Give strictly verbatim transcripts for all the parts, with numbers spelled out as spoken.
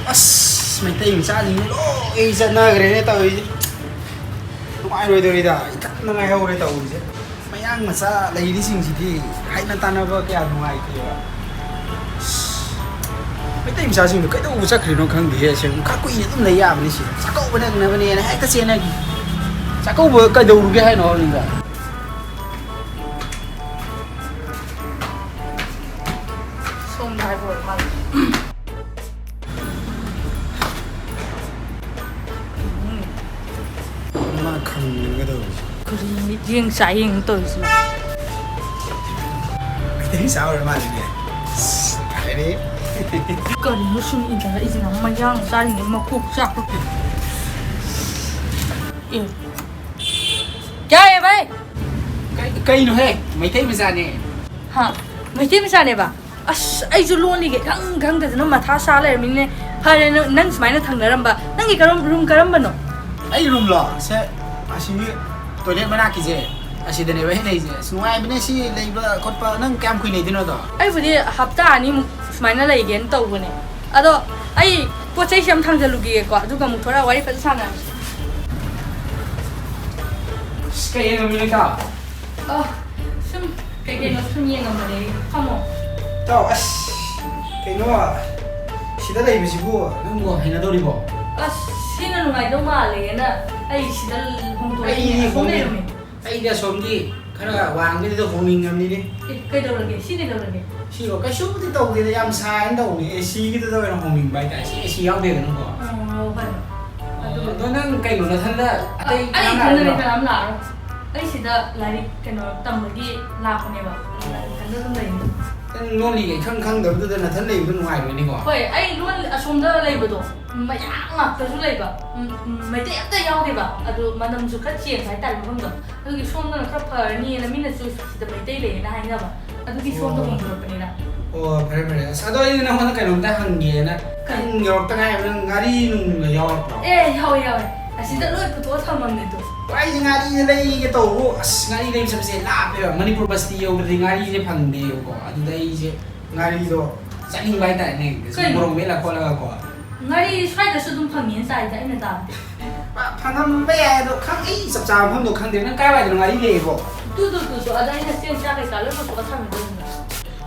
ꯑꯁ, ꯃꯩꯇꯩ ꯃꯆꯥꯁꯤꯡꯁꯦ ꯂꯣꯏ ꯆꯠꯅꯈ꯭ꯔꯦꯅꯦ ꯇꯧꯔꯤꯁꯦ꯫ ꯅꯨꯡꯉꯥꯏꯔꯣꯏꯗꯧꯔꯤꯗ, ꯏꯊꯟꯗ ꯉꯥꯏꯍꯧꯔꯦ ꯇꯧꯔꯤꯁꯦ꯫ ꯃꯌꯥꯡ ꯃꯆꯥ ꯂꯩꯔꯤꯁꯤꯡꯁꯤꯗꯤ ꯍꯥꯏꯅ ꯇꯥꯟꯅꯕ ꯀꯌꯥ ꯅꯨꯡꯉꯥꯏꯇꯦꯕ꯫ ꯑꯁ, ꯃꯩꯇꯩ ꯃꯆꯥꯁꯤꯡꯗꯣ ꯀꯩꯗꯧꯕ ꯆꯠꯈ꯭ꯔꯤꯅꯣ ꯈꯪꯗꯦꯍꯦ꯫ ꯑꯁꯦꯡꯕ ꯈꯔ ꯀꯨꯏꯅ ꯑꯗꯨꯝ ꯂꯩ ꯌꯥꯕꯅꯤ ꯁꯤꯗ꯫ ꯆꯥꯛꯀꯧꯕ ꯅꯪꯅꯕꯅꯦꯅ ꯍꯦꯛꯇ ꯆꯦꯟꯅꯈꯤ꯫ ꯆꯥꯛꯀꯧꯕ ꯀꯩꯗꯧꯔꯨꯒꯦ ꯍꯥꯏꯅꯣ ꯍꯧꯖꯤꯛꯇ? ꯁꯣꯝꯗ ꯍꯥꯏꯕ ꯑꯣꯏꯔ ꯃꯥꯜꯂꯦ꯫ ꯃꯥ ꯈꯪꯅꯤꯡꯒꯗꯧꯕꯁꯦ꯫ ꯀꯔꯤ ꯃꯤꯠꯌꯦꯡ ꯆꯥꯌꯦꯡ ꯇꯧꯔꯤꯁꯤꯅ? ꯃꯩꯇꯩ ꯃꯆꯥ ꯑꯣꯏꯔ ꯃꯥꯜꯂꯤꯅꯦ꯫ ꯑꯁ, ꯐꯔꯦ꯫ ꯀꯔꯤꯅꯣ ꯁꯨꯝ ꯏꯟꯅꯔꯛꯏꯁꯤꯅ? ꯃꯌꯥꯡ ꯃꯆꯥꯁꯤꯡꯁꯦ ꯃꯀꯣꯛ ꯆꯥꯛꯄ꯫ ꯑꯦ꯫ ꯀꯌꯥ ꯍꯦ ꯚꯥꯏ? ꯀꯩ-, ꯀꯩꯅꯣꯍꯦ? ꯃꯩꯇꯩ ꯃꯆꯥꯅꯦ꯫ ꯍꯥ? ꯃꯩꯇꯩ ꯃꯆꯥꯅꯦꯕ? ꯑꯁ, ꯑꯩꯁꯨ ꯂꯣꯟꯂꯤꯒ ꯏꯈꯪ ꯈꯪꯗꯗꯅ ꯃꯊꯥ ꯁꯥ ꯂꯩꯔꯝꯃꯤꯅꯦ꯫ ꯐꯔꯦ, ꯅꯪ, ꯅꯪ ꯁꯨꯃꯥꯏꯅ ꯊꯪꯅꯔꯝꯕ꯫ ꯅꯪꯒꯤ ꯀꯔꯝ-, ꯔꯨꯝ ꯀꯔꯝꯕꯅꯣ? ꯑꯩ ꯔꯨꯝꯂꯣ? ꯁꯦ, ꯑꯁꯤꯒꯤ ꯇꯣꯏꯂꯦꯠ ꯃꯅꯥꯛꯀꯤꯁꯦ, ꯑꯁꯤꯗꯅꯦꯕ ꯑꯩ ꯂꯩꯔꯤꯁꯦ꯫ ꯑꯁ, ꯅꯨꯡꯉꯥꯏꯕꯅꯦ ꯁꯤ ꯂꯩꯕ ꯈꯣꯠꯄ꯫ ꯅꯪ ꯀꯌꯥꯝ ꯀꯨꯏꯅ ꯂꯩꯗꯣꯏꯅꯣ ꯑꯗꯣ? ꯑꯩꯕꯨꯗꯤ ꯍꯞꯇꯥ ꯑꯅꯤꯃꯨꯛ ꯁꯨꯃꯥꯏꯅ ꯂꯩꯒꯦꯅ ꯇꯧꯕꯅꯦ꯫ ꯑꯗꯣ ꯑꯩ ꯄꯣꯠ ꯆꯩꯁꯦ ꯑꯝ ꯊꯥꯡꯖꯜꯂꯨꯒꯦꯀꯣ, ꯑꯗꯨꯒ ꯑꯃꯨꯛ ꯊꯣꯔꯛꯑ ꯋꯥꯔꯤ ꯐꯖꯅ ꯁꯥꯟꯅꯔꯁꯤ꯫ ꯑꯁ, ꯀꯩ ꯌꯦꯡꯉꯝꯃꯤꯅꯣ, ꯏꯇꯥꯎ? ꯑ, ꯁꯨꯝ ꯀꯩ ꯀꯩꯅꯣ ꯁꯨꯝ ꯌꯦꯡꯉꯝꯕꯅꯦ꯫ ꯐꯝꯃꯣ꯫ ꯏꯇꯥꯎ, ꯑꯁ, ꯀꯩꯅꯣ, ꯁꯤꯗ ꯂꯩꯕꯁꯤꯕꯨ ꯅꯪꯕꯨ ꯍꯩꯅꯗꯧꯔꯤꯕꯣ? ꯑꯁ, ꯁꯤꯅ ꯅꯨꯡꯉꯥꯏꯗꯧ ꯃꯥꯜꯂꯦꯅ ꯑꯩ ꯁꯤꯗ ꯍꯣꯡꯗꯣꯛꯑꯦ꯫ ꯑꯩ ꯑꯁꯣꯝ ꯍꯣꯡꯉꯦ꯫ ꯂꯩꯔꯝꯃꯦ꯫ ꯑꯩꯗꯤ ꯑꯁꯣꯝꯒꯤ ꯈꯔ ꯋꯥꯡꯕꯗꯨꯗ ꯍꯣꯡꯅꯤꯡꯉꯝꯅꯤꯅꯦ꯫ ꯑꯦ, ꯀꯩꯗꯧꯔꯒꯦ? ꯁꯤ ꯀꯩꯗꯧꯔꯒꯦ? ꯁꯤꯔꯣ? ꯀꯩꯁꯨꯕꯨꯗꯤ ꯇꯧꯗꯦꯗ, ꯌꯥꯝ ꯁꯥꯏꯅ ꯇꯧꯕꯅꯦ꯫ ꯑꯦ ꯁꯤꯒꯤꯗꯨꯗ ꯑꯣꯏꯅ ꯍꯣꯡꯅꯤꯡꯕ ꯍꯥꯏꯇꯥꯔꯦ꯫ ꯁꯤ ꯑꯦ ꯁꯤ ꯌꯥꯎꯗꯦꯗꯅꯀꯣ꯫ ꯑꯣ, ꯍꯣꯏ꯫ ꯑꯗꯨ ꯑꯗꯣ ꯅꯪ ꯀꯩꯅꯣ, ꯅꯊꯟꯗ ꯑꯇꯩ ꯑꯩ ꯀꯅꯥꯝ ꯏꯊꯟꯗꯅꯦ, ꯂꯥꯛꯑꯔꯣꯏꯗ꯭ꯔꯣ? ꯀꯅꯥꯝ ꯂꯥꯛꯑꯔꯣꯏ꯫ ꯑꯩ ꯁꯤꯗ ꯂꯥꯏꯔꯤꯛ ꯀꯩꯅꯣ ꯇꯝꯕꯒꯤ ꯂꯥꯛꯄꯅꯦꯕ꯫ ꯑꯗꯨꯅ ꯏꯊꯟꯗ ꯑꯗꯨꯝ ꯂꯩꯅꯤ꯫ ꯅꯪ ꯂꯣꯟꯂꯤꯒ ꯏꯈꯪ ꯈꯪꯗꯕꯗꯨꯗ ꯅꯊꯟ ꯂꯩꯕꯗꯣ ꯅꯨꯡꯉꯥꯏꯔꯣꯏꯅꯦꯀꯣ꯫ ꯍꯣꯏ, ꯑꯩ ꯂꯣꯟ ꯑꯁꯣꯝꯗ ꯂꯩꯕꯗꯣ ꯃꯌꯥꯡ ꯉꯥꯛꯇꯁꯨ ꯂꯩꯕ, ꯎꯝ, ꯎꯝ, ꯃꯩꯇꯩ ꯑꯝꯇ ꯌꯥꯎꯗꯦꯕ꯫ ꯑꯗꯣ ꯃꯅꯝꯁꯨ ꯈꯔ ꯆꯦꯟꯕ ꯍꯥꯏꯇꯥꯔꯦ ꯃꯐꯝꯗꯣ꯫ ꯑꯗꯨꯒꯤ ꯁꯣꯝꯗꯅ ꯈꯔ ꯐꯔꯅꯤꯅ ꯃꯤꯅꯁꯨ ꯁꯤꯗ ꯃꯩꯇꯩ ꯂꯩꯌꯦꯅ ꯍꯥꯏꯅꯕ꯫ ꯑꯗꯨꯒꯤ ꯁꯣꯝꯗ ꯑꯣ꯫ ꯍꯣꯡꯗꯣꯔꯛꯄꯅꯤꯗ꯫ ꯑꯣ, ꯐꯔꯦ, ꯐꯔꯦ꯫ ꯑꯁ, ꯑꯗꯣ ꯑꯩꯗꯤ ꯅꯪꯉꯣꯟꯗ ꯀꯩꯅꯣꯝꯇ ꯍꯪꯒꯦꯅ꯫ ꯀꯩ? ꯅꯪ ꯌꯧꯔꯛꯇ ꯉꯥꯏꯔꯤꯕ, ꯅꯪ ꯉꯥꯔꯤ ꯅꯨꯡꯒ ꯌꯥꯎꯔꯛꯄ꯭ꯔꯣ? ꯑꯦ, ꯌꯥꯎꯋꯦ, ꯌꯥꯎꯋꯦ꯫ ꯑꯁꯤꯗ ꯂꯣꯏ ꯄꯨꯊꯣꯛꯑ ꯊꯝꯃꯝꯅꯦ ꯑꯗꯣ꯫ ꯑꯩꯁꯦ ꯉꯥꯔꯤꯁꯦ ꯂꯩꯒꯦ ꯇꯧꯕ꯫ ꯑꯁ, ꯉꯥꯔꯤ ꯂꯩꯕ ꯆꯠꯄꯁꯦ ꯂꯥꯞꯄꯦꯕ꯫ ꯃꯅꯤꯄꯨꯔ ꯕꯁꯇꯤ ꯌꯧꯗ꯭ꯔꯗꯤ ꯉꯥꯔꯤꯁꯦ ꯐꯪꯗꯦꯕꯀꯣ꯫ ꯑꯗꯨꯗ ꯑꯩꯁꯦ ꯉꯥꯔꯤꯗꯣ ꯆꯥꯅꯤꯡꯕ ꯍꯥꯏꯇꯥꯔꯦꯅꯦ꯫ ꯀꯩꯅꯣ? ꯃꯣꯔꯣꯛ ꯃꯦꯠꯂ ꯈꯣꯠꯂꯒꯀꯣ꯫ ꯉꯥꯔꯤ ꯁ꯭ꯋꯥꯏꯗꯁꯨ ꯑꯗꯨꯝ ꯐꯪꯉꯦꯅ ꯇꯥꯏꯗ, ꯑꯩꯅ ꯇꯥꯕꯗꯤ꯫ ꯐꯪꯉꯝꯕ ꯌꯥꯏ, ꯑꯗꯣ ꯈꯪ ꯑꯩ ꯆꯞ ꯆꯥꯕ ꯃꯐꯝꯗꯣ ꯈꯪꯗꯦ꯫ ꯅꯪ ꯀꯥꯏꯋꯥꯏꯗꯅꯣ ꯉꯥꯔꯤ ꯂꯩꯔꯤꯕꯣ? ꯇꯨ ꯇꯨ ꯇꯨ ꯇꯨ ꯑꯗ ꯑꯩꯅ ꯆꯦꯡ ꯆꯥꯛ ꯀꯩꯀꯥ ꯂꯣꯏ ꯄꯨꯊꯣꯛꯑ ꯊꯝꯃꯤꯗꯣ꯫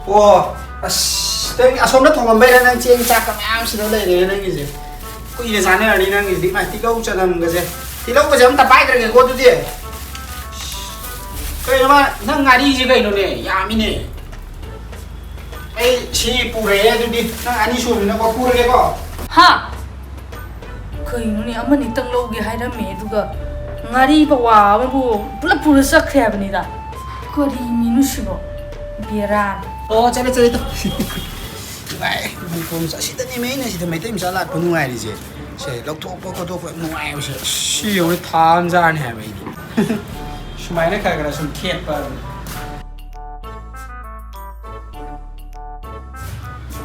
ꯑꯣ, ꯑꯁ, ꯅꯪ ꯑꯁꯣꯝꯗ ꯊꯣꯡꯉꯝꯕꯩꯔ? ꯅꯪ ꯆꯦꯡ ꯆꯥꯛꯀ ꯃꯌꯥꯝ ꯁꯤꯗ ꯂꯩꯔꯦ ꯅꯪꯒꯤꯁꯦ꯫ ꯀꯨꯏꯅ ꯆꯥꯅꯔꯅꯤ ꯅꯪꯒꯤꯁꯤꯗꯤ꯫ ꯏꯃꯥ, ꯇꯤꯜꯍꯧ ꯆꯅꯝꯒꯁꯦ, ꯇꯤꯜꯍꯧꯒꯁꯦ ꯑꯝꯇ ꯄꯥꯏꯗ꯭ꯔꯒꯦꯀꯣ ꯑꯗꯨꯗꯤ꯫ ꯀꯩꯅꯣ ꯃꯥ, ꯅꯪ ꯉꯥꯔꯤꯁꯦ ꯀꯩꯅꯣꯅꯦ, ꯌꯥꯝꯃꯤꯅꯦ꯫ ꯑꯩ ꯁꯤ ꯄꯨꯔꯦ ꯑꯗꯨꯗꯤ꯫ ꯅꯪ ꯑꯅꯤ ꯁꯨꯕꯅꯤꯅꯀꯣ, ꯄꯨꯔꯒꯦꯀꯣ꯫ ꯍꯥ? ꯀꯩꯅꯣꯅꯦ, ꯑꯃꯅꯤꯇꯪ ꯂꯧꯒꯦ ꯍꯥꯏꯔꯝꯃꯦ, ꯑꯗꯨꯒ ꯉꯥꯔꯤ ꯄꯋꯥ ꯑꯃꯕꯨ ꯄꯨꯂꯞ ꯄꯨꯔ ꯆꯠꯈ꯭ꯔꯦ ꯍꯥꯏꯕꯅꯤꯗ꯫ ꯀꯔꯤ ꯃꯤꯅꯣ ꯁꯤꯕꯣ? ꯕꯦꯔꯥꯅꯤ꯫ ꯑꯣ, ꯆꯠꯂꯦ, ꯆꯠꯂꯦ, ꯇꯣ꯫ ꯅꯨꯡꯉꯥꯏ, ꯃꯅꯤꯄꯨꯔ ꯃꯆꯥ꯫ ꯁꯤꯗꯅꯦꯃꯦ ꯑꯩꯅ ꯁꯤꯗ ꯃꯩꯇꯩ ꯃꯆꯥ ꯂꯥꯛꯄ ꯅꯨꯡꯉꯥꯏꯔꯤꯁꯦ꯫ ꯁꯦ, ꯂꯧꯊꯣꯛꯄ ꯈꯣꯠꯇꯣꯛꯄ ꯌꯥꯝ ꯅꯨꯡꯉꯥꯏꯕꯁꯦ꯫ ꯑꯁ, ꯁꯤ ꯌꯦꯡꯉꯨꯅꯦ, ꯊꯥ ꯑꯃ ꯆꯥꯔꯅꯤ ꯍꯥꯏꯕ ꯑꯩꯗꯤ꯫ ꯁꯨꯃꯥꯏꯅ ꯈꯔ ꯈꯔ ꯁꯨꯝ ꯊꯦꯠꯄ ꯑꯗꯨꯝ꯫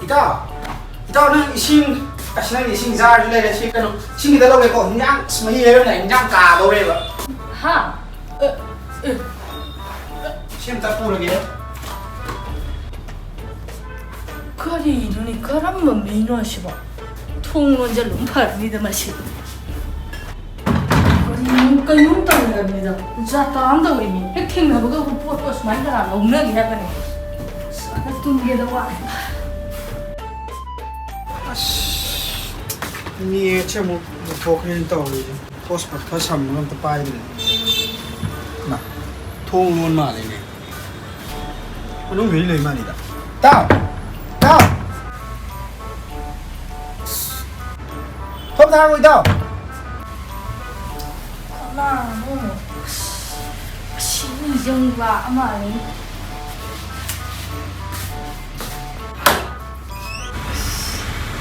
ꯏꯇꯥꯎ, ꯏꯇꯥꯎ, ꯅꯪ ꯏꯁꯤꯡ, ꯑꯁ, ꯅꯪ ꯏꯁꯤꯡ ꯖꯥꯔꯁꯨ ꯂꯩꯔꯦ꯫ ꯁꯤ ꯀꯩꯅꯣ, ꯏꯁꯤꯡ ꯈꯤꯇ ꯂꯧꯒꯦꯀꯣ꯫ ꯍꯤꯟꯖꯥꯡ, ꯑꯁ, ꯃꯍꯤ ꯍꯩꯔꯝꯗꯥꯏ, ꯍꯤꯟꯖꯥꯡ ꯀꯥꯗꯧꯔꯦꯕ꯫ ꯍꯥ? ꯑ, ꯑ, ꯁꯤ ꯑꯝꯇ ꯄꯨꯔꯒꯦ꯫ ꯀꯔꯤꯅꯣꯅꯦ, ꯀꯔꯝꯕ ꯃꯤꯅꯣ ꯁꯤꯕꯣ? ꯊꯣꯡ ꯂꯣꯟꯖꯜꯂꯨꯝ ꯐꯔꯅꯤꯗ ꯃꯁꯤ꯫ ꯀꯔꯤꯅꯣ, ꯀꯩꯅꯣꯝ ꯇꯧꯔꯦ ꯍꯥꯏꯕꯅꯤꯗ꯫ ꯖꯥꯇꯥ ꯑꯃ ꯇꯧꯔꯦꯃꯤ꯫ ꯍꯦꯛ ꯊꯦꯡꯅꯕꯒ ꯄꯣꯠꯇꯣ ꯁꯨꯃꯥꯏꯅ ꯀꯅꯥ ꯂꯧꯅꯒꯦ ꯍꯥꯏꯕꯅꯤ? ꯑꯁ, ꯑꯗ ꯇꯨꯝꯒꯦꯗ ꯋꯥꯔꯦ꯫ ꯑꯁ, ꯅꯦꯠꯁꯦ ꯑꯃꯨꯛ ꯂꯨꯊꯣꯛꯈ꯭ꯔꯦꯅ ꯇꯧꯔꯤꯁꯦ꯫ ꯍꯣꯠꯁꯄꯣꯠ ꯈꯔ ꯁꯝꯕꯒ ꯑꯝꯇ ꯄꯥꯏꯗ꯭ꯔꯦ꯫ ꯃꯥ, ꯊꯣꯡ ꯂꯣꯟ ꯃꯥꯜꯂꯦꯅꯦ꯫ ꯃꯅꯨꯡꯗꯗꯤ ꯂꯩ ꯃꯥꯜꯂꯤꯗ꯫ ꯏꯇꯥꯎ! ꯏꯇꯥꯎ! ꯊꯣꯡ ꯊꯥꯛꯑꯣ, ꯏꯇꯥꯎ! ꯀꯅꯥꯅꯣ? ꯑꯁ, ꯑꯁꯤ ꯃꯤꯁꯦ ꯑꯃꯨꯛ ꯂꯥꯛꯑ ꯃꯥꯜꯂꯦꯅꯦ꯫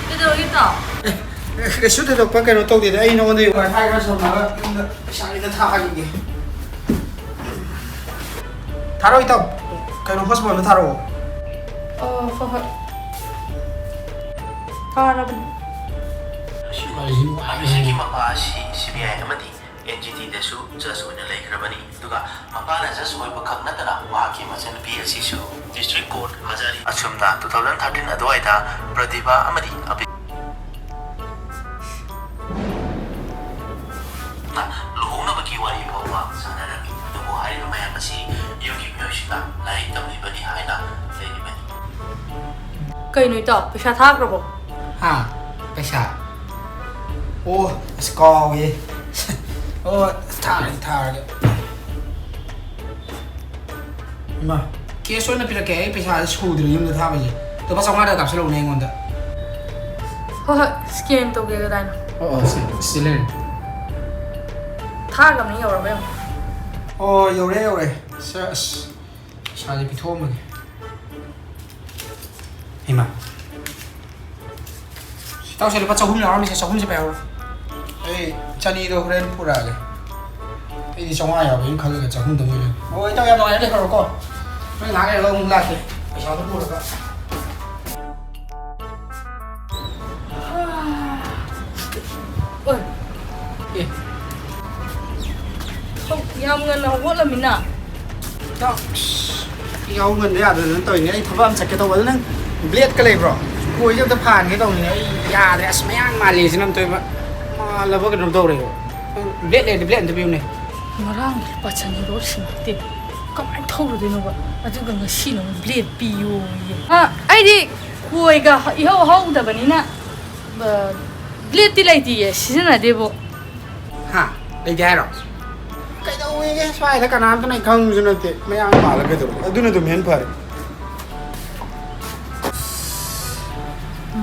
ꯀꯩꯗꯧꯔꯒꯦ, ꯏꯇꯥꯎ? ꯑꯦ, ꯀꯩꯁꯨ ꯊꯣꯏꯗꯣꯛꯄ ꯀꯩꯅꯣ ꯇꯧꯗꯦꯗ꯫ ꯑꯩ ꯅꯉꯣꯟꯗ ꯋꯥꯏꯐꯥꯏ ꯈꯔ ꯁꯝꯃꯒ ꯌꯨꯝꯗ ꯄꯩꯁꯥ ꯈꯤꯇ ꯊꯥꯈꯤꯒꯦ꯫ ꯊꯥꯔꯛꯑꯣ, ꯏꯇꯥꯎ꯫ ꯀꯩꯅꯣ, ꯍꯣꯠꯁꯄꯣꯠ ꯑꯝꯇ ꯊꯥꯔꯛꯑꯣ꯫ ꯑꯣ, ꯍꯣꯏ, ꯍꯣꯏ꯫ ꯊꯥꯔꯕꯅꯤ꯫ ꯁꯤꯒꯤ ꯃꯄꯥ ꯑꯁꯤ ꯁꯤ ꯕꯤ ꯑꯥꯏ ꯑꯃꯗꯤ ꯑꯦꯟ ꯖꯤ ꯇꯤꯗꯁꯨ ꯖꯖ ꯑꯣꯏꯅ ꯂꯩꯈ꯭ꯔꯕꯅꯤ꯫ ꯑꯗꯨꯒ ꯃꯄꯥꯅ ꯖꯖ ꯑꯣꯏꯕ ꯈꯛ ꯅꯠꯇꯅ ꯃꯍꯥꯛꯀꯤ ꯃꯆꯟꯅꯨꯄꯤ ꯑꯁꯤꯁꯨ ꯗꯤꯁꯇ꯭ꯔꯤꯛ ꯀꯣꯔꯠ ꯍꯖꯥꯔꯤ ꯑꯁꯨꯝꯅ ꯇꯨ ꯊꯥꯎꯖꯟ ꯊꯥꯔꯇꯤꯟ ꯑꯗꯨꯋꯥꯏꯗ ꯄ꯭ꯔꯇꯤꯚꯥ ꯑꯃꯗꯤ ꯑꯄꯤ ꯂꯨꯍꯣꯡꯅꯕꯒꯤ ꯋꯥꯔꯤ ꯐꯥꯎꯕ ꯁꯥꯟꯅꯔꯝꯃꯤ꯫ ꯑꯗꯨꯕꯨ ꯍꯥꯏꯔꯤꯕ ꯃꯌꯥꯝ ꯑꯁꯤ ꯌꯨꯝꯒꯤ ꯃꯤꯑꯣꯏꯁꯤꯡꯅ ꯂꯥꯏꯔꯤꯛ ꯇꯝꯂꯤꯕꯅꯤ ꯍꯥꯏꯅ ꯂꯩꯔꯤꯕꯅꯤ꯫ ꯀꯩꯅꯣ ꯏꯇꯥꯎ, ꯄꯩꯁꯥ ꯊꯥꯈ꯭ꯔꯕꯣ? ꯍꯥ? ꯄꯩꯁꯥ? ꯑꯣ, ꯑꯁ, ꯀꯥꯎꯋꯦ꯫ ꯑꯣ, ꯊꯥꯔꯒꯦ, ꯊꯥꯔꯒꯦ꯫ ꯏꯃꯥ, cash ꯑꯣꯏꯅ ꯄꯤꯔꯛꯀꯦ, ꯑꯩ ꯄꯩꯁꯥꯁꯦ ꯁꯨꯗ꯭ꯔꯦ ꯌꯨꯝꯗ ꯊꯥꯕꯁꯦ꯫ ꯂꯨꯄꯥ ꯆꯥꯝꯃꯉꯥꯗ ꯀꯥꯞꯁꯤꯜꯂꯛꯎꯅꯦ ꯑꯩꯉꯣꯟꯗ꯫ ꯍꯣꯏ, ꯍꯣꯏ, scan ꯇꯧꯒꯦ ꯀꯗꯥꯏꯅꯣ? ꯑꯣ, ꯑꯣ, ꯁꯤ, ꯁꯤ ꯂꯩꯔꯦ꯫ ꯊꯥꯈ꯭ꯔꯕꯅꯤ, ꯌꯧꯔꯕ ꯌꯦꯡꯉꯣ꯫ ꯑꯣ, ꯌꯧꯔꯦ, ꯌꯧꯔꯦ꯫ ꯁꯦ, ꯑꯁ, ꯄꯩꯁꯥꯁꯦ ꯄꯤꯊꯣꯛꯑꯝꯃꯒꯦ꯫ ꯏꯃꯥ꯫ ꯏꯇꯥꯎꯁꯦ ꯂꯨꯄꯥ ꯆꯍꯨꯝ ꯌꯥꯎꯔꯝꯃꯤꯁꯦ, ꯆꯍꯨꯝꯁꯦ ꯄꯥꯏꯍꯧꯔꯣ꯫ ꯑꯩ ꯆꯅꯤꯗꯣ ꯍꯣꯔꯦꯟ ꯄꯨꯔꯛꯑꯒꯦ꯫ ꯑꯩꯗꯤ ꯆꯥꯝꯃꯉꯥ ꯌꯥꯎꯕꯩꯅ ꯈꯜꯂꯒ ꯆꯍꯨꯝꯗꯪ ꯑꯣꯏꯅ꯫ ꯑꯣ, ꯏꯇꯥꯎ, ꯌꯥꯝ ꯅꯨꯡꯉꯥꯏꯔꯦ, ꯂꯩꯍꯧꯔꯣꯀꯣ꯫ ꯍꯣꯔꯦꯟ ꯉꯥꯏꯍꯥꯛ ꯂꯩꯔꯒ ꯑꯃꯨꯛ ꯂꯥꯛꯀꯦ, ꯄꯩꯁꯥꯗꯣ ꯄꯨꯔꯒ꯫ ꯑꯣꯏ꯫ ꯑꯦ꯫ ꯍꯧ-, ꯌꯥꯝ ꯉꯟꯅ ꯍꯧꯒꯠꯂꯝꯃꯤꯅ꯫ ꯏꯇꯥꯎ, ꯑꯁ, ꯑꯩ ꯌꯥꯍꯧ ꯉꯟꯕ ꯌꯥꯗꯗꯅ ꯇꯧꯔꯤꯅꯦ꯫ ꯑꯩ ꯊꯕꯛ ꯑꯃ ꯆꯠꯀꯦ ꯇꯧꯕ꯫ ꯑꯗꯨ ꯅꯪ bladeꯀ ꯂꯩꯕ꯭ꯔꯣ? ꯈꯣꯏꯁꯦ ꯑꯝꯇ ꯐꯥꯟꯒꯦ ꯇꯧꯅꯤꯅꯦ꯫ ꯑꯩ ꯌꯥꯗ꯭ꯔꯦ꯫ ꯑꯁ, ꯃꯌꯥꯡ ꯃꯥꯜꯂꯦꯁꯤꯅ ꯑꯝꯇ ꯑꯣꯏꯕ꯫ ꯃꯥꯜꯂꯕ ꯀꯩꯅꯣꯝ ꯇꯧꯔꯦꯕ꯫ ꯅꯪ blade ꯂꯩꯔꯗꯤ blade ꯑꯝꯇ ꯄꯤꯌꯨꯅꯦ꯫ ꯉꯔꯥꯡꯒꯤ ꯂꯨꯄꯥ ꯆꯅꯤꯗꯣ ꯁꯤꯡꯉꯛꯇꯦ꯫ ꯀꯃꯥꯏꯅ ꯊꯧꯔꯨꯗꯣꯏꯅꯣꯕ? ꯑꯗꯨꯒ ꯉꯁꯤꯅ ꯑꯃꯨꯛ blade ꯄꯤꯌꯣꯌꯦ꯫ ꯑ, ꯑꯩꯗꯤ ꯈꯣꯏꯒ ꯏꯍꯧ ꯍꯧꯗꯕꯅꯤꯅ, ꯑ, bladeꯇꯤ ꯂꯩꯇꯤꯌꯦ, ꯁꯤꯖꯤꯟꯅꯗꯦꯕꯣ꯫ ꯍꯥ? ꯂꯩꯇꯦ ꯍꯥꯏꯔꯣ? ꯀꯩꯗꯧꯋꯦꯒꯦ? ꯁ꯭ꯋꯥꯏꯗ ꯀꯅꯥꯝꯇꯅ ꯑꯩ ꯈꯪꯕꯁꯨ ꯅꯠꯇꯦ꯫ ꯃꯌꯥꯡ ꯃꯥꯜꯂ ꯀꯩꯗꯧꯔꯒꯦ? ꯑꯗꯨꯅ ꯑꯗꯨꯝ ꯍꯦꯟ ꯐꯔꯦ꯫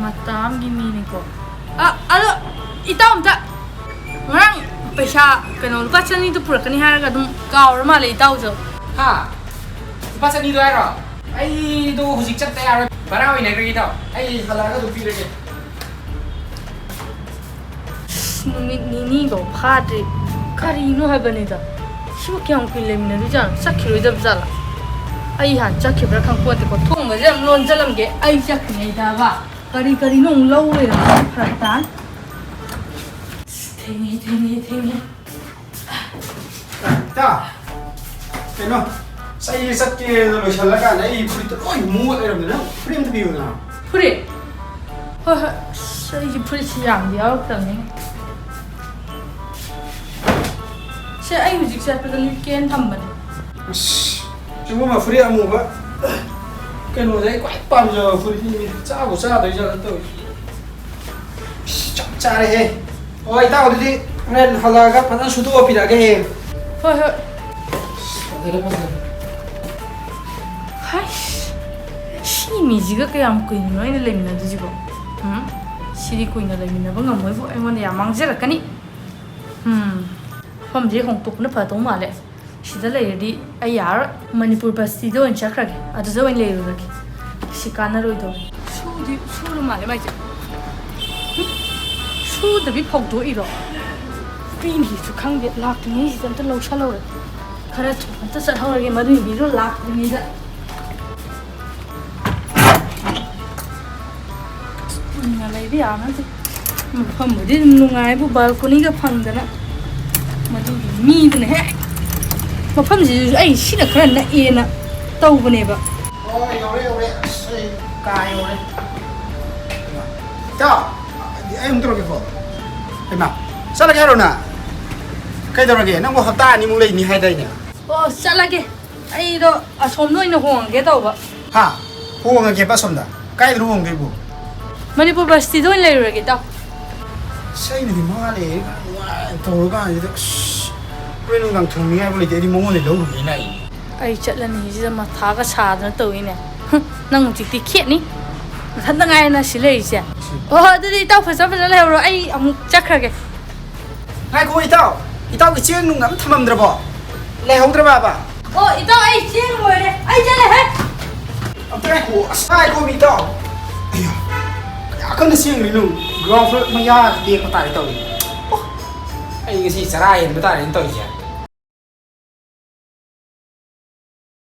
ꯃꯇꯥ ꯑꯃꯒꯤ ꯃꯤꯅꯤꯀꯣ꯫ ꯑ, ꯑꯗꯣ ꯏꯇꯥꯎ ꯑꯝꯇ ꯉꯔꯥꯡ ꯄꯩꯁꯥ ꯀꯩꯅꯣ ꯂꯨꯄꯥ ꯆꯅꯤꯗꯣ ꯄꯨꯔꯛꯀꯅꯤ ꯍꯥꯏꯔꯒ ꯑꯗꯨꯝ ꯀꯥꯎꯔ ꯃꯥꯜꯂꯦ ꯏꯇꯥꯎꯁꯨ꯫ ꯍꯥ? ꯂꯨꯄꯥ ꯆꯅꯤꯗꯣ ꯍꯥꯏꯔꯣ? ꯑꯩꯗꯣ ꯍꯧꯖꯤꯛ ꯆꯠꯇ ꯌꯥꯔꯣꯏ꯫ ꯚꯔꯥ ꯑꯣꯏꯅꯈ꯭ꯔꯒꯦ ꯏꯇꯥꯎ꯫ ꯑꯩ ꯍꯜꯂꯛꯑꯒ ꯑꯗꯨꯝ ꯄꯤꯔꯒꯦ꯫ ꯅꯨꯃꯤꯠ ꯅꯤꯅꯤꯐꯧ ꯐꯥꯗ꯭ꯔꯤ꯫ ꯀꯔꯤꯅꯣ ꯍꯥꯏꯕꯅꯤꯗ꯫ ꯁꯤꯕꯨ ꯀꯌꯥꯝ ꯀꯨꯏꯅ ꯂꯩꯃꯤꯟꯅꯗꯣꯏꯖꯥꯠꯅꯣ? ꯆꯠꯈꯤꯔꯣꯏꯗꯕ ꯖꯥꯠꯂꯥ? ꯑꯩ ꯍꯥꯟꯅ ꯆꯠꯈꯤꯕ꯭ꯔꯥ ꯈꯪꯄꯣꯠꯇꯦꯀꯣ꯫ ꯊꯣꯡꯒꯁꯦ ꯌꯥꯝ ꯂꯣꯟꯁꯤꯜꯂꯝꯒꯦ꯫ ꯑꯩ ꯆꯠꯈ꯭ꯔꯤꯉꯩꯗꯕ ꯀꯔꯤ ꯀꯔꯤꯅꯣ ꯑꯃꯨꯛ ꯂꯧ ꯂꯩꯔꯝꯃꯦ꯫ ꯐꯔꯛ ꯇꯥꯅꯤ꯫ ꯑꯁ, ꯊꯦꯡꯉꯦ, ꯊꯦꯡꯉꯦ, ꯊꯦꯡꯉꯦ꯫ ꯏꯇꯥ, ꯀꯩꯅꯣ, ꯑꯁ, ꯑꯩ ꯆꯠꯀꯦꯅ ꯂꯣꯏꯁꯜꯂꯀꯥꯟꯗ ꯑꯩ ꯐꯨꯔꯤꯠꯇꯣ ꯂꯣꯏ ꯃꯣꯠ ꯂꯩꯔꯝꯗꯅ, ꯐꯨꯔꯤꯠ ꯑꯝꯇ ꯄꯤꯌꯨꯗꯅ꯫ ꯐꯨꯔꯤꯠ? ꯍꯣꯏ, ꯍꯣꯏ, ꯑꯁ, ꯑꯩꯒꯤ ꯐꯨꯔꯤꯠꯁꯤ ꯌꯥꯝꯗꯤ ꯌꯥꯎꯔꯛꯇꯕꯅꯤꯅꯦ꯫ ꯁꯦ, ꯑꯩ ꯍꯧꯖꯤꯛ ꯆꯠꯄꯗ ꯅꯣꯏ ꯀꯦꯟ ꯊꯝꯕꯅꯦ꯫ ꯑꯁ, ꯏꯕꯨꯡꯉꯣ, ꯐꯨꯔꯤꯠ ꯑꯃꯨꯕ ꯀꯩꯅꯣꯁꯦ ꯑꯩ ꯈ꯭ꯋꯥꯏ ꯄꯥꯝꯖꯕ ꯐꯨꯔꯤꯠꯅꯤ꯫ ꯆꯥꯕꯨ ꯆꯥꯗꯣꯏ ꯖꯥꯠꯂ ꯇꯧꯔꯤꯁꯦ꯫ ꯑꯁ, ꯆꯞ ꯆꯥꯔꯦꯍꯦ꯫ ꯍꯣꯏ, ꯏꯇꯥꯎ, ꯑꯗꯨꯗꯤ ꯍꯣꯔꯦꯟ ꯍꯜꯂꯛꯑꯒ ꯐꯖꯅ ꯁꯨꯗꯣꯛꯑ ꯄꯤꯔꯛꯑꯒꯦ ꯍꯌꯦꯡ꯫ ꯍꯣꯏ, ꯍꯣꯏ꯫ ꯐꯖꯔꯦ, ꯐꯖꯔꯦ꯫ ꯍꯥꯏꯁ, ꯁꯤ ꯃꯤꯁꯤꯒ ꯀꯌꯥꯝ ꯀꯨꯏꯅꯅꯣ ꯑꯩꯅ ꯂꯩꯃꯤꯟꯅꯗꯣꯏꯁꯤꯕꯣ? ꯎꯝ? ꯁꯤꯗꯤ ꯀꯨꯏꯅ ꯂꯩꯃꯤꯟꯅꯕ ꯉꯝꯃꯣꯏꯕꯨ, ꯑꯩꯉꯣꯟꯗ ꯌꯥꯝ ꯃꯥꯡꯖꯔꯛꯀꯅꯤ꯫ ꯎꯝ, ꯃꯐꯝꯁꯦ ꯍꯣꯡꯇꯣꯛꯄꯅ ꯐꯗꯧ ꯃꯥꯜꯂꯦ꯫ ꯁꯤꯗ ꯂꯩꯔꯗꯤ ꯑꯩ ꯌꯥꯔꯔꯣꯏ꯫ ꯃꯅꯤꯄꯨꯔ ꯕꯁꯇꯤꯗ ꯑꯣꯏꯅ ꯆꯠꯈ꯭ꯔꯒꯦ, ꯑꯗꯨꯗ ꯑꯣꯏꯅ ꯂꯩꯔꯨꯔꯒꯦ꯫ ꯁꯤ ꯀꯥꯟꯅꯔꯣꯏꯗꯧꯔꯦ꯫ ꯁꯨꯗꯤ ꯁꯨꯔ ꯃꯥꯜꯂꯦ ꯃꯥꯏꯁꯦ꯫ ꯁꯨꯗꯕꯤ ꯐꯧꯗꯣꯛꯏꯔꯣ? ꯄꯤꯅꯤꯁꯨ ꯈꯪꯗꯦ, ꯂꯥꯛꯇ꯭ꯔꯤꯉꯩꯁꯤꯗ ꯑꯝꯇ ꯂꯧꯁꯜꯍꯧꯔꯦ꯫ ꯈꯔ ꯊꯨꯅ ꯑꯝꯇ ꯆꯠꯍꯧꯔꯒꯦ ꯃꯗꯨꯏ ꯃꯤꯗꯣ ꯂꯥꯛꯇ꯭ꯔꯤꯉꯩꯗ꯫ ꯀꯨꯏꯅ ꯂꯩꯕ ꯌꯥꯕ ꯅꯠꯇꯦ꯫ ꯃꯐꯝꯕꯨꯗꯤ ꯑꯗꯨꯝ ꯅꯨꯡꯉꯥꯏꯕꯨ, ꯕꯥꯜꯀꯣꯅꯤꯒ ꯐꯪꯗꯅ꯫ ꯃꯗꯨꯒꯤ ꯃꯤꯗꯨꯅ ꯍꯦꯛ ꯃꯐꯝꯁꯤꯁꯨ ꯑꯩ ꯁꯤꯅ ꯈꯔ ꯅꯛꯑꯦꯅ ꯇꯧꯕꯅꯦꯕ꯫ ꯑꯣ, ꯌꯧꯔꯦ, ꯌꯧꯔꯦ꯫ ꯑꯁ, ꯑꯩ ꯀꯥ ꯌꯧꯔꯦ꯫ ꯏꯇꯥꯎ, ꯑꯩ ꯑꯃꯨꯛ ꯇꯧꯔꯛꯀꯦꯀꯣ꯫ ꯍꯩꯃꯥ, ꯆꯠꯂꯒꯦ ꯍꯥꯏꯔꯣ ꯅꯪ? ꯀꯩꯗꯧꯔꯒꯦ? ꯅꯪꯕꯨ ꯍꯞꯇꯥ ꯑꯅꯤꯃꯨꯛ ꯂꯩꯅꯤ ꯍꯥꯏꯗꯥꯏꯅꯦ? ꯑꯣ, ꯆꯠꯂꯒꯦ꯫ ꯑꯩꯗꯣ ꯑꯁꯣꯝꯗ ꯑꯣꯏꯅ ꯍꯣꯡꯉꯒꯦ ꯇꯧꯕ꯫ ꯍꯥ? ꯍꯣꯡꯉꯒꯦꯕ ꯑꯁꯣꯝꯗ? ꯀꯥꯏꯗꯅꯣ ꯍꯣꯡꯗꯣꯏꯕꯨ? ꯃꯅꯤꯄꯨꯔ ꯕꯁꯇꯤꯗ ꯑꯣꯏꯅ ꯂꯩꯔꯨꯔꯒꯦ, ꯏꯇꯥꯎ꯫ ꯑꯁ, ꯑꯩꯅꯗꯤ ꯃꯥ ꯂꯩꯔꯒ ꯅꯨꯡꯉꯥꯏꯅ ꯇꯧꯔꯀꯥꯟꯁꯤꯗ, ꯑꯁ, ꯍꯣꯔꯦꯟ ꯅꯨꯡꯗꯥꯡ ꯊꯣꯡꯅꯤꯡꯉꯥꯏꯕꯨ ꯂꯩꯇꯦ, ꯑꯩꯗꯤ ꯃꯉꯣꯟꯗ ꯂꯧꯔꯨꯒꯦ ꯂꯥꯛꯏꯅꯦ꯫ ꯑꯩ ꯆꯠꯂꯅꯤ ꯁꯤꯗ ꯃꯊꯥꯒ ꯁꯥꯗꯅ ꯇꯧꯏꯅꯦ꯫ ꯍꯨꯝ, ꯅꯪ ꯍꯧꯖꯤꯛꯇꯤ ꯈꯦꯠꯅꯤ꯫ ꯅꯊꯟꯗ ꯉꯥꯏꯔꯦ ꯅꯪ ꯁꯤ ꯂꯩꯔꯤꯁꯦ꯫ ꯁꯤ ꯑꯣ, ꯑꯗꯨꯗꯤ ꯏꯇꯥꯎ ꯐꯖ ꯐꯖ ꯂꯩꯍꯧꯔꯣ, ꯑꯩ ꯑꯃꯨꯛ ꯆꯠꯈ꯭ꯔꯒꯦ꯫ ꯉꯥꯏꯈꯣ ꯏꯇꯥꯎ, ꯏꯇꯥꯎꯒꯤ ꯆꯦꯡ ꯅꯨꯡ ꯑꯝ ꯊꯝꯃꯝꯗ꯭ꯔꯕꯣ? ꯂꯩꯍꯧꯗ꯭ꯔꯕꯕ? ꯑꯣ, ꯏꯇꯥꯎ, ꯑꯩ ꯆꯦꯡ ꯂꯣꯏꯔꯦ꯫ ꯑꯩ ꯆꯠꯂꯦꯍꯦ꯫ ꯑꯝꯇ ꯉꯥꯏꯈꯣ, ꯑꯁ, ꯉꯥꯏꯈꯣ, ꯃꯤ ꯏꯇꯥꯎ꯫ ꯑꯌꯥ, ꯀꯌꯥ ꯀꯟꯅ ꯆꯦꯟꯈ꯭ꯔꯤꯅꯣ? Ground floor ꯃꯌꯥ ꯇꯦꯛꯄ ꯇꯥꯔꯦ ꯇꯧꯔꯤ꯫ ꯑꯣ, ꯑꯩ ꯉꯁꯤ ꯆꯔꯥ ꯍꯦꯟꯕ ꯇꯥꯔꯦꯅ ꯇꯧꯔꯤꯁꯦ꯫